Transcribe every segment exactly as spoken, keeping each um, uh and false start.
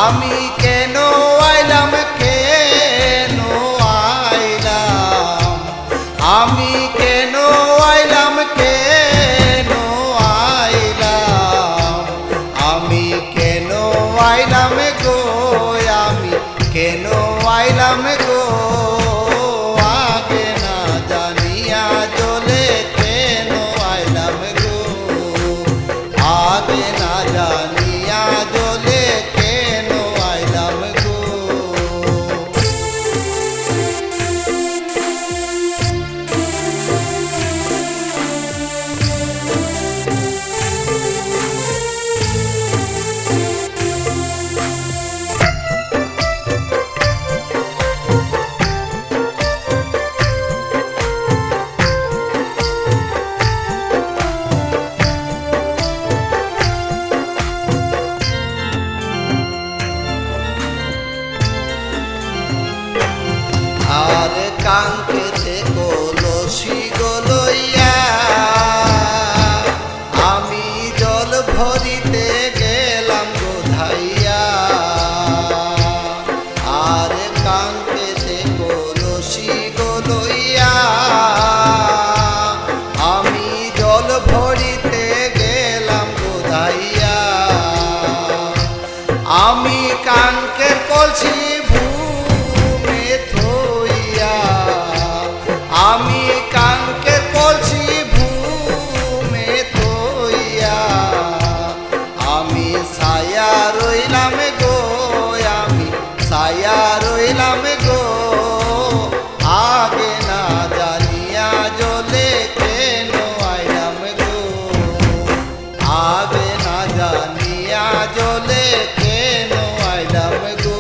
আমি কেন আইলাম, কেন আইলাম? আমি কেন আইলাম, কেন আইলাম? আমি কেন আইলাম গো, আমি কেন আইলাম গো? আগে না জানিয়া জলে কেন আইলাম গো? আগে না জানিয়া জলে কেন আইলাম গো? আর কাঙ্ক্ষিত কলসি গো লইয়া আমি জল ভরিতে গেলাম গো ধাইয়া। আর কাঙ্ক্ষিত কলসি গো লইয়া আমি জল ভরিতে গেলাম গো ধাইয়া। আমি কাঙ্ক্ষের কলসি ভূমে থইয়া, আমি কাঙ্ক্ষের কলসি ভূমে থইয়া, আমি ছায়া রইলাম গো, আমি ছায়া রইলাম গো। আগে না জানিয়া জলে কেন আইলাম গো? আগে না জানিয়া জলে কেন আইলাম গো?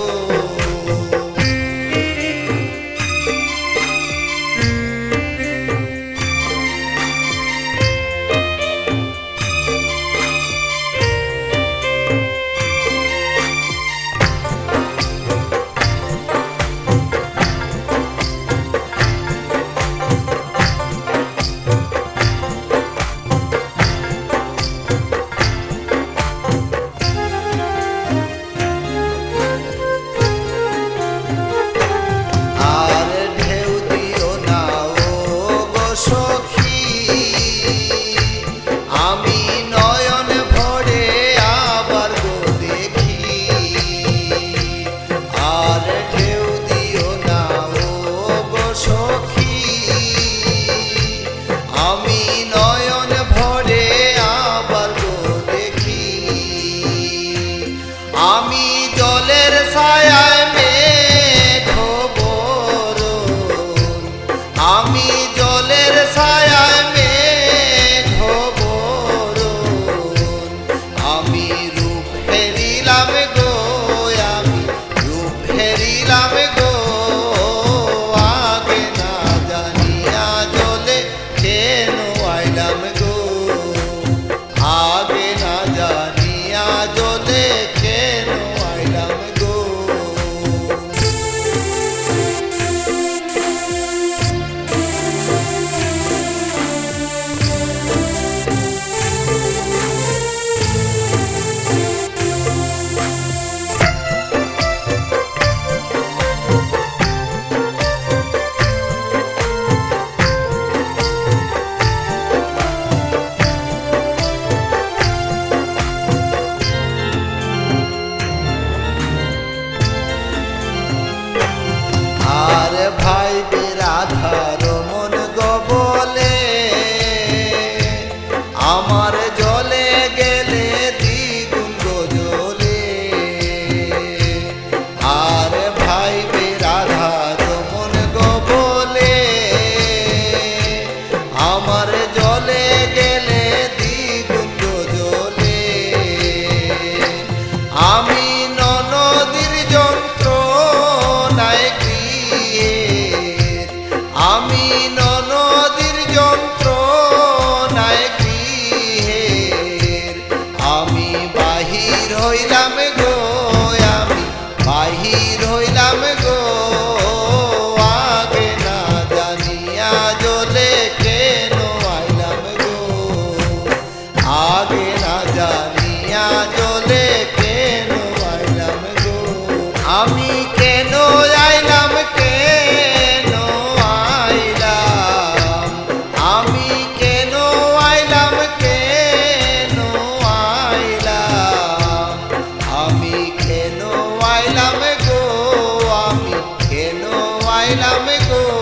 আর ঢেউ দিও না ও গো সখী, আমি নয়ন ভরে আবার গো দেখি। আর ঢেউ দিও না ও গো সখী, আমি নয়ন ভরে আবার গো দেখি। আমি জলের ছায়ায় মেঘ বরণ, আমি জলের ছায়ায় মেঘ বরণ, আমি রূপ হেরিলাম গো, আমি রূপ হেরিলাম গো। আগে না জানিয়া জলে কেন আইলাম গো? আগে না জানিয়া জলে কেন আইলাম গো? আর ভাই বিরাধার মন গো বলে, আমার জলে গেলে দ্বিগুণ গো জ্বলে। আর ভাই বিরাধার মন গো বলে, আমার জলে গেলে দ্বিগুণ গো জ্বলে। আমি ননদির যন্ত্রণায় গৃহের, আমি ননদির যন্ত্রণায় গৃহের, আমি বাহির হইলাম গো, আমি বাহির হইলাম গো। আগে না জানিয়া জলে কেন আইলাম গো? আগে না জানিয়া জলে কেন আইলাম গো? দিলাম গো।